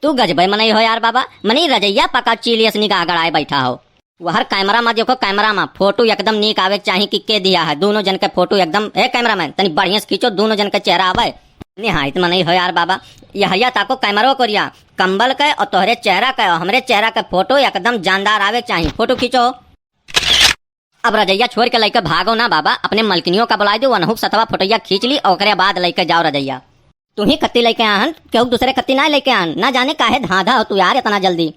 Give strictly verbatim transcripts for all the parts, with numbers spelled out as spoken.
तू गजबे मनई हो यार बाबा, मने रजइया पका चीलियस निगाह गड़ाए बैठा हो। वहर कैमरा मा देखो, कैमरा मा फोटो एकदम नीक आवे के चाही कि के दिया है। दोनों जन के फोटो एकदम, ए कैमरामैन, तनी बढ़िया से खींचो, दोनों जन के चेहरा आवे। निहायत मनई हो यार बाबा। यहरिया ताको कैमरो कोरिया, कंबल के और तोहरे चेहरा के और हमरे चेहरा के फोटो एकदम जानदार आवे के चाही। फोटो खींचो। अब रजइया छोड़ के लइके भागो ना बाबा, अपने मलकिनियों का बुलाए दो, वनहु के सथवा फोटोइया खींच ली और ओकरे बाद लइके जाओ रजइया। तू ही कत्ती लइके आहन, केहू दूसरे कत्ती ना लइके आहन, ना जाने काहे धांधा हो तू यार इतना जल्दी।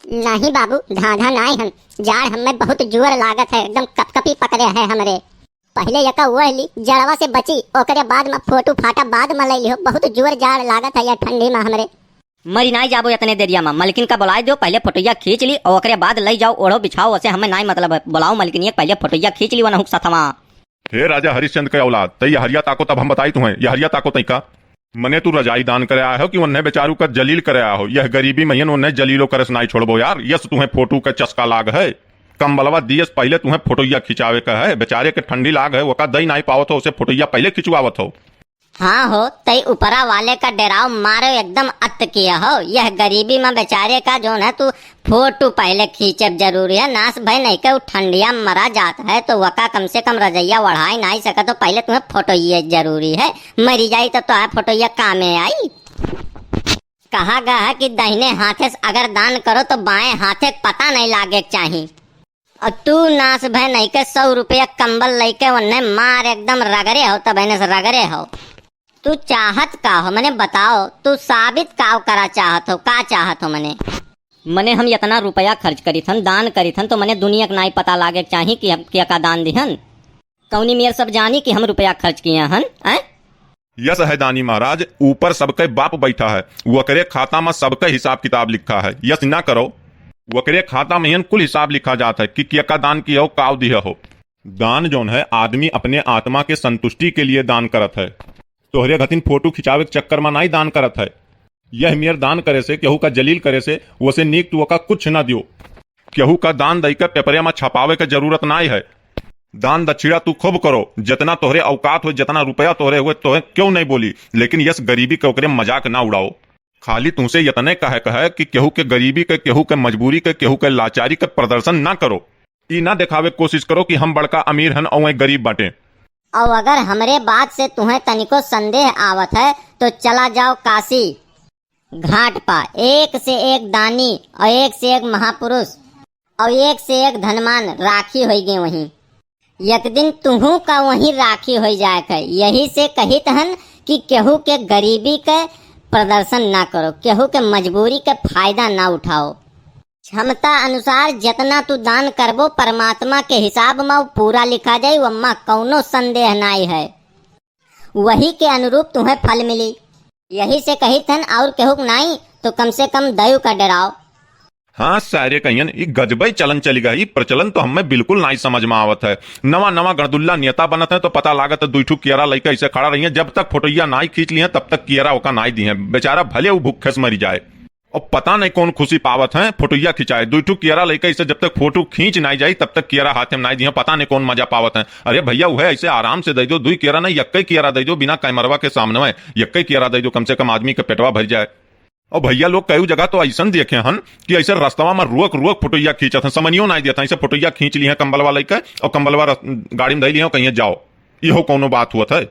नहीं बाबू, धांधा नाय हम। जाड़ हमें बहुत जोर लागत है, एकदम कपकपी पकड़े है हमरे। पहले यका ओढ़ ली, जड़वा से बची, ओकरे बाद में फोटो फाटा बाद में ले लिहो। बहुत जोर जाड़ लागत है यह ठंडी में हमरे। मरी नाय जाबो इतने देरिया में, मलकिन का बुलाए दो, पहले फोटोइया खींच ली और ओकरे बाद ले जाओ, ओढ़ो बिछाओ, ओसे हमें नाय मतलब है। बुलाओ मलकिनिया, पहले फोटोइया खींच ली वनहुक सथवा। हे राजा हरिश्चंद्र के औलाद, तई यहरिया ताको तब हम बताई तुम्हें, यहरिया ताको तई का। मने तू रजाई दान करे आए हो कि उन्हें बेचारू का जलील करे आए हो? यह गरीबी महियन उन्हें जलीलो करे से नाई छोड़बो यार। यस तुम्हें फोटो का चस्का लाग है। कंबलवा दियस पहले तुम्हें फोटोइया खिंचावे का है। बेचारे के ठंडी लाग है, वका दई नाई पावत हो, उसे फोटोइया पहले खिंचवावत हो। हाँ हो, तई ऊपरा वाले का डेराव मारो एकदम अत किया हो। यह गरीबी में बेचारे का जोन है तू फोटो पहले खींचब जरूरी है, नास भय नहीं के उ ठंडिया मरा जात है, तो वका कम से कम रजइया ओढ़ाई नाई सकत हो, पहले तुम्हें फोटोइये जरूरी है। मरी जाई तब तो आ फोटोइया कामे आई। कहा गया है कि दाहिने हाथे से अगर दान करो तो बाएं हाथे के पता नहीं लागे के चाही। और तू नास भय नहीं के सौ रुपया कंबल लइके उन्हें मार एकदम रगरे हो, तब इन्हें से रगरे हो। तू चाहत का हो, मने बताओ, तू साबित का करा चाहत हो, का चाहत हो मने? मने हम इतना रुपया खर्च करी थन, दान करी थन, तो मने दुनिया के नाई पता लागे के चाही कि हम क्या का दान दिहन। कौनी मेर सब जानी कि हम रुपया खर्च किए हन, हैं? यस है दानी महाराज, ऊपर सबके बाप बैठा है, वकरे खाता में सबके हिसाब किताब लिखा है। यस ना करो, वकरे खाता में यन कुल हिसाब लिखा जात है कि क्या का दान किया हो, काव दिया हो। दान जौन है, आदमी अपने आत्मा के संतुष्टि के लिए दान करत है। तोहरे घतिन फोटो खिंचावे के चक्कर में नाई दान करत है। यह मेर दान करे से, केहू का जलील करे से, वसे नीक तू ओका कुछ ना दियो। केहू का दान दई के पेपरे में छपावे के जरूरत नाई है। दान दक्षिणा तू खूब करो, जितना तोहरे औकात हो, जितना रुपया तोहरे हुए, तोहे क्यों नहीं बोली, लेकिन यस गरीबी के ओकरे मजाक ना उड़ाओ। खाली तुमसे यतने कहे, कहे कि केहू के गरीबी के, केहू के मजबूरी के, केहू के लाचारी के प्रदर्शन ना करो। ई ना देखावे के कोशिश करो कि हम बड़का अमीर हन और वह गरीब बाटे। और अगर हमरे बात से तुम्हें तनिको संदेह आवत है तो चला जाओ काशी घाट पा। एक से एक दानी और एक से एक महापुरुष और एक से एक धनवान राखी होई गए वहीं। एक दिन तुहू का वहीं राखी होई जाए है। यही से कहित हन कि केहू के गरीबी के प्रदर्शन ना करो, केहू के मजबूरी के फायदा ना उठाओ। क्षमता अनुसार जितना तू दान करबो, परमात्मा के हिसाब में उ पूरा लिखा जाई, वम्मा कौनो संदेह नाई है। वही के अनुरूप तुम्हें फल मिली। यही से कहित हन, और केहू के नाई तो कम से कम दयु का डराओ। हाँ सारे कहियन, ई गजबई चलन चली गई। ई प्रचलन तो हमें बिल्कुल नाई समझ में आवत है। नवा नवा गणदुल्ला नेता बनत है तो पता लागत है दुई ठू कियरा लइके ऐसे खड़ा रही है, जब तक फोटोइया नाई खींच ली है तब तक कियरा ओका नाई दी है। बेचारा भले उ भूखे से मरी जाए। और पता नहीं कौन खुशी पावत हैं, फोटोइया खिंचाए। दुई ठू कियरा लइके इसे जब तक फोटो खींच नाई जाई, तब तक कियरा हाथे में नाई दिहे, पता नहीं कौन मजा पावत हैं। अरे भैया, उहे ऐसे आराम से दे दो, दुई कियरा नहीं, यक्के कियरा दे दो, बिना कैमरवा के सामने में यक्के कियरा दे दो, कम से कम आदमी के पेटवा भर जाए। और भैया लोग कई जगह तो ऐसन देखे हन कि ऐसे रस्तवा में रोक रोक फोटोइया खींचत हैं, समनियो नाई देत हैं, ऐसे फोटोइया खींच ली हैं कंबलवा लइके और कंबलवा रस-, गाड़ी में धई ली हैं और कहिए जाओ, इहो कौनो बात हुआ था?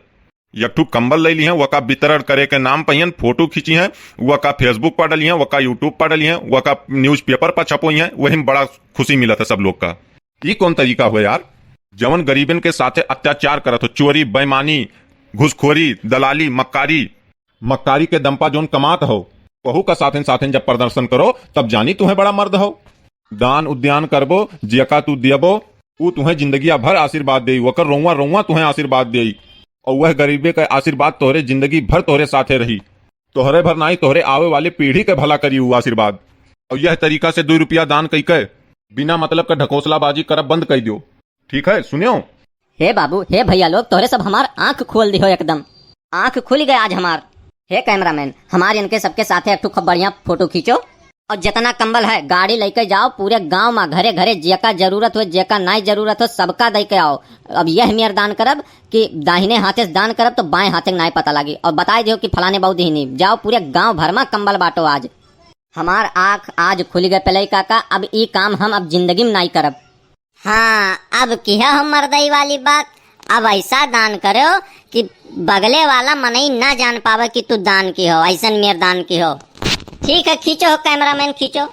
एक ठू कंबल ले लिहे, वका वितरण करे के नाम पहियन फोटो खींची हैं, वका Facebook पर डली हैं, वका YouTube पर डली हैं, वका newspaper पर छपोई हैं, वही में बड़ा खुशी मिलत है सब लोग का। ई कौन तरीका हुआ यार? जवन गरीबन के साथे अत्याचार करत हो, चोरी, बेईमानी, घुसखोरी, दलाली, मक्कारी, मक्कारी के दम पा जौन कमात हो, वहू का साथन साथन जब प्रदर्शन करो, तब जानी तुम्हें बड़ा मर्द हो। दान उद्यान करबो, जेका तू दियबो, ऊ तुहें जिंदगिया भर आशीर्वाद देई, वकर रोंवा रोंवा तुहें आशीर्वाद देई। और वह गरीबे का आशीर्वाद तोहरे जिंदगी भर तोहरे साथे रही। तोहरे भर नाई, तोहरे आवे वाले पीढ़ी के भला करी ऊ आशीर्वाद। और यह तरीका से दुई रुपया दान कई के बिना मतलब का ढकोसलाबाजी करब बंद कई दियो। ठीक है, सुनियो। हे बाबू, हे भैया लोग, तोहरे सब हमार आंख खोल दिहो एकदम। आंख खुल गए आज हमार। हे कैमरामैन, हमार इनके सबके साथे एक ठो खूब बढ़िया फोटो खींचो। और जितना कंबल है, गाड़ी लेके जाओ, पूरे गांव में, घरे घरे, जेका जरूरत हो, जेका नाई जरूरत हो, सबका दे के आओ। अब यह मेर दान करब कि दाहिने हाथे से दान करब तो बाएं हाथे के नाई पता लागी। और बताई दियो कि फलाने बाबू दिहनी। जाओ, पूरे गांव भर में कंबल बांटो आज। हमार आँख आज खुलि गए पलई काका, अब ई काम हम अब जिंदगी में नाई करब। हाँ, अब किहा हो मर्दई वाली बात। अब ऐसा दान करो कि बगले वाला मनई ना जान पावे कि तू दान किहो, ऐसन मेर दान किहो। ठीक है, खींचो हो cameraman, खींचो।